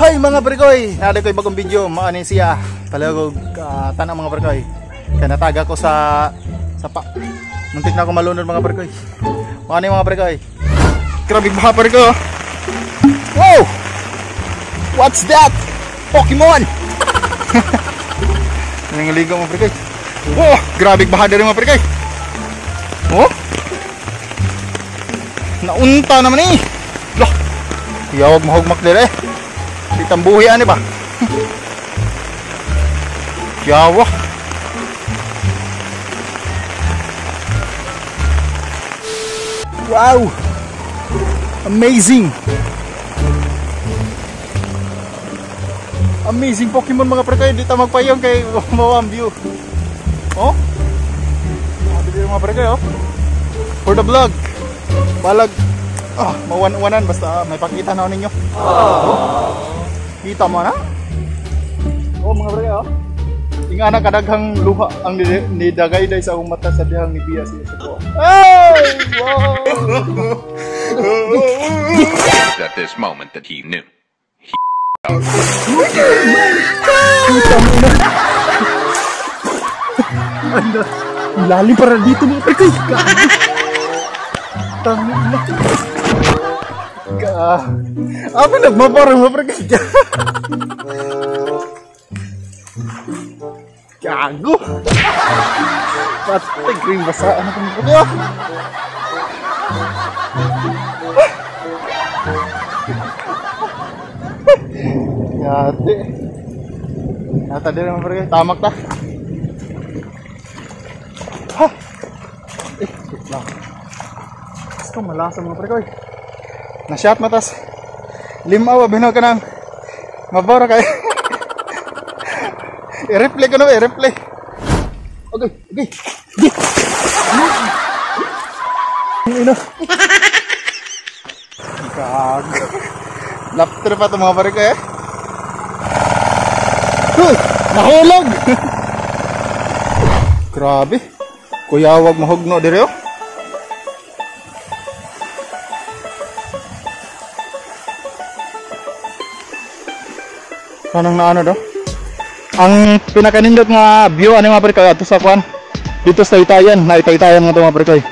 Hi mga prekoy! Naday ko'y bagong video, maani siya. Palagog tanang mga prekoy. Kaya nataga ko sa sapa. Muntik na ako malunod mga prekoy. Maani mga prekoy. Grabe baha prekoy. Wow! What's that? Pokemon! Nangaligo mga prekoy. Oh! Grabe baha diri mga prekoy. Oh! Naunta naman eh. Loh! Yawag mahugmak diri eh. Di tambuhi ani ba? Yawa. Wow! Amazing! Amazing Pokemon mga prekoy. Di ta magpayong kay mawa ang view. Oh? Grabe mga prekoy oh. For the vlog. Balag. Ah, mawan-wanan basta may pakita na ninyo. Oh. Kita mo na? Oh mga pre, oh. Ingana kadaghang luha ang nidagay-day sa akong mata sa dihang nibiya siya sa ko. Hey! Wow! At this moment that he knew. He kita mo na. Ano? Lalim para dito mga pre. Tangin na. Apa nagmaparang mga pre? Gago. Patay green basa ano itong puto. Yate. Nata din mga pre. Tamak ta. Ha. Eh, wait lang. Gusto malasa mga pre koy. Na-shot matas. Lima wa binaw ka nang mabara kay. I-replay ko na, i-replay. Okay, okay. Ina. Gago. Lapter pa ito mga pare ko eh. Huy! Nahulog! Grabe. Kuyawag mahugno dire oh. Anong naano do? Ang pinakanindot nga view ano mga pre koy ato sa kwan dito sa Taytayan, naitaytayan nga to mga pre koy.